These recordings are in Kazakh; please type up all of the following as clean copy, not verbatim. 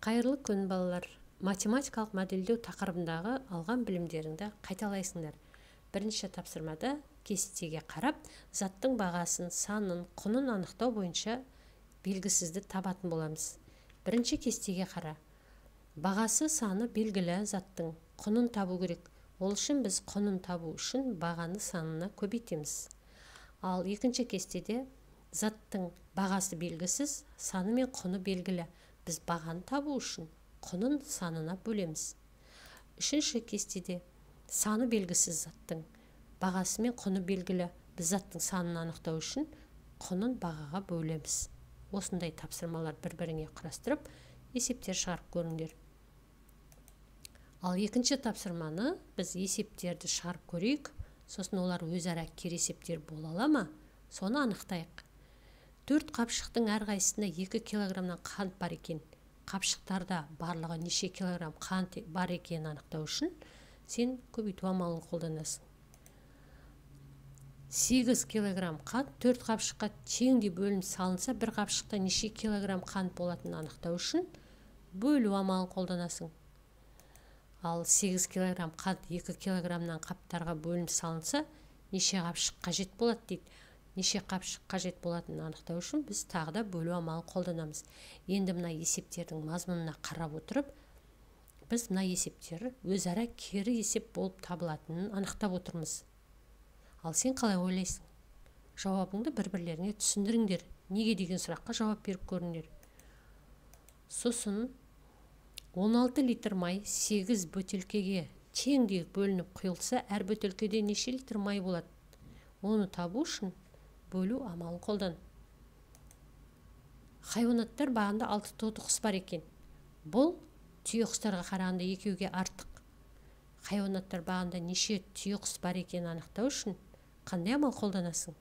Қайырлы күн, балалар! Математикалық модельдеу тақырыбындағы алған білімдеріңді қайталайсыңдар. Бірінші тапсырмада кестеге қарап, заттың бағасын, санын, құнын анықтау бойынша белгісізді табатын боламыз. Бірінші кестеге қара. Бағасы, саны белгілі заттың құнын табу керек. Ол үшін біз құнын табу үшін бағаны санына көбейтеміз. Ал екінші кестеде заттың бағасы белгісіз, саны мен құны белгілі. Біз бағаны табу үшін құнын санына бөлеміз. Үшінші кестеде саны белгісіз заттың бағасы мен құны белгілі. Біз заттың санын анықтау үшін құнын бағаға бөлеміз. Осындай тапсырмалар бір-біріңе құрастырып, есептер шығарып көріңдер. Ал екінші тапсырманы біз есептерді шығарып көрейік, сосын олар өзара кері есептер бола ала ма, соны анықтайық. 4 қапшықтың әрқайсысында 2 килограммнан қант бар екен. Қапшықтарда барлығы неше килограмм қант бар екенін анықтау үшін сен көбейту амалын қолданасың. 8 килограмм қант 4 қапшыққа теңдей бөлініп салынса, бір қапшықта неше килограмм қант болатынын анықтау үшін бөлу амалын қолданасың. Ал 8 килограмм қант 2 килограммнан қаптарға бөлініп салынса, неше қапшық қажет болады дейді. Неше қапшық қажет болатынын анықтау үшін біз тағы да бөлу амалын қолданамыз. Енді мына есептердің мазмұнына қарап отырып, біз мына есептер өзара кері есеп болып табылатынын анықтап отырмыз. Ал сен қалай ойлайсың? Жауабыңды бір-бірлеріңе түсіндіріңдер. Неге деген сұраққа жауап беріп көріңдер. Сосын 16 литр май 8 бөтелкеге теңдей бөлініп құйылса, әр бөтелкеде неше литр май болады? Оны табу үшін бөлу амалын қолдан. Хайуанаттар бағында 6 тоты құс бар екен. Бұл түйе құстарға қарағанда екеуге артық. Хайуанаттар бағында неше түйе құс бар екенін анықтау үшін қандай амал қолданасың?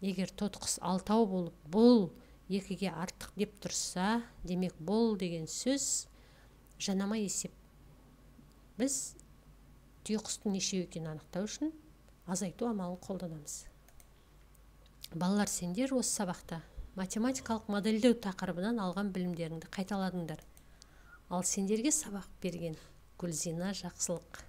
Егер тоты құс 6 болып, бұл 2-ге артық деп тұрса, демек бұл деген сөз жанама есеп. Біз түйе құстың нешеу екенін анықтау үшін азайту амалын қолданамыз. Балалар, сендер осы сабақта математикалық модельдеу тақырыбынан алған білімдеріңді қайталадыңдар. Ал сендерге сабақ берген Гүлзина Жақсылық.